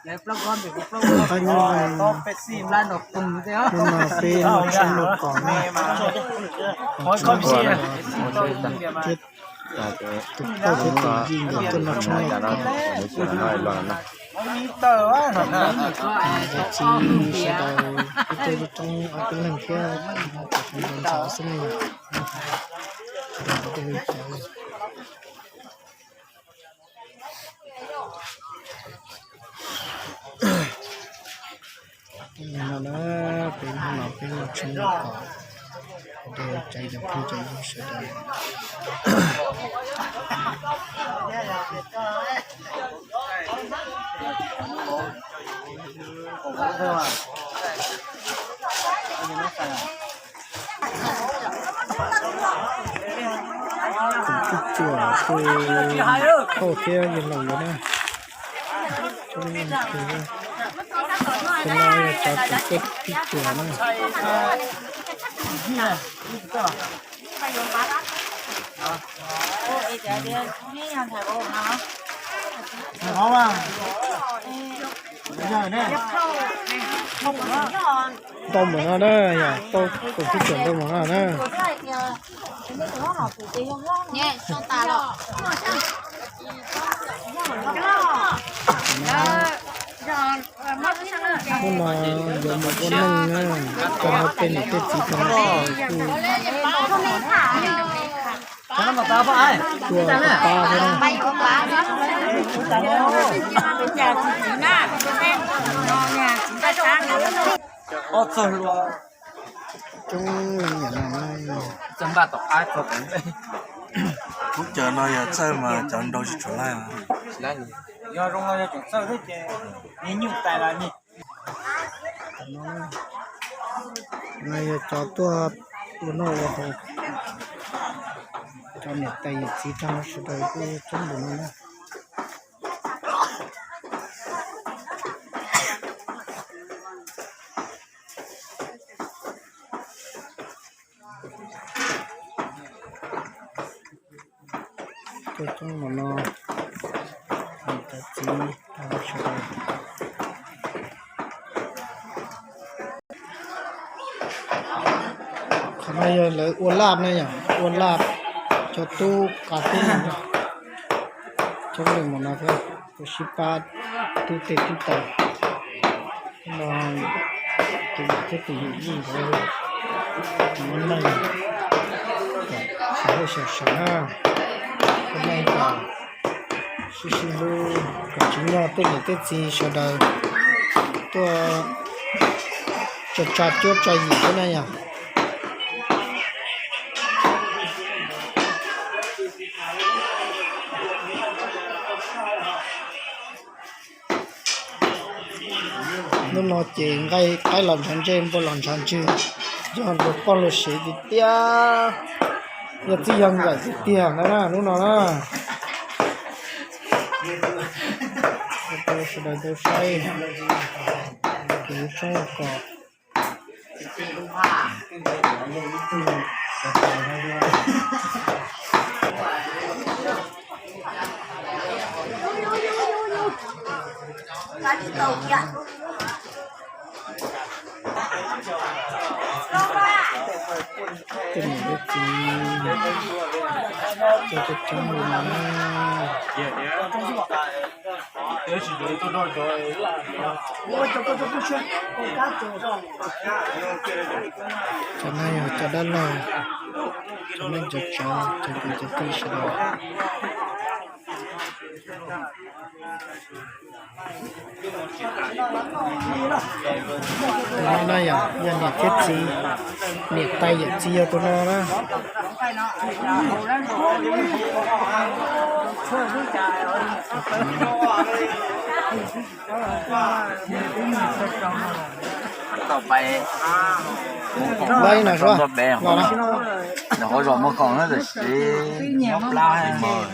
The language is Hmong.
Qab nyob zoo, hnub no peb los tshoob lauj kaub na, tshoob lauj kaub thiab tus poj thiab tus yij nkawd tuaj noj tshoob lauj kaub. Cov txiv sawv daws, peb tuaj roob ob peb leeg thiab, sawv ntxov xwb na. Hnub no na, peb hnub no peb los tshoob lauj kaub, de cov phooj cov ywg sawv daws. Tus tub cuam, tus tub thiab yawg laus yuav na. Tus no yog cov tus tub cuam na. Tau mus no na, yog tau tus tub cuam tau mus no na. Hnub no yuav mus ua neej na, coj tej niam tej txiv tau kuj tuaj pab thiab na. Coob leej niam no na. Kuv cov no yog txawj mas cov nrau tsis tshua laij. Yog zoo no yog tseem txawj thiab ces nyuj tais los nyuj. No yog cov tuaj ua noj ua haus, cov niam tais yawm txiv tag sawv daws kuj coob npaum no na. Tuaj coob npaum no, niam cov txiv tag sawv daws. Qhov no yog lawv ua laj na yom, ua laj, cov tub qav tub no, coob leej npaum no thiab, ua sib pab tub tej tub taws. No tus yawm thiab tus yawm yij nkawd ua neej kom sawv hauj sawv seev na, ua neej kom sib sib hlub, kom tsim nyog tej niam tej txiv sawv daws tuaj tso tsa cuab tso yim thiab na yom. Hnub no ces nqaij qaib los ntshav ntsej, npua los ntshav ntswg, yog luag poj luag sev tiag tiag, yog txij yog nkawm tiag tiag na hnub no na. Sawv daws tau saib, kuv tshoob lauj kaub. Tej niam tej txiv, cov coob coob li no na. Cov no yog cov dab laug, cov neej cov tsav, cov kwv cov tij sawv daws. Tus no na yog, yog niam thiab txiv, niam tais yawm txiv yog tus no na. Npaj ib no sua, los na. Nws qhuav zom muag khoom na, tam sim mob plab mog.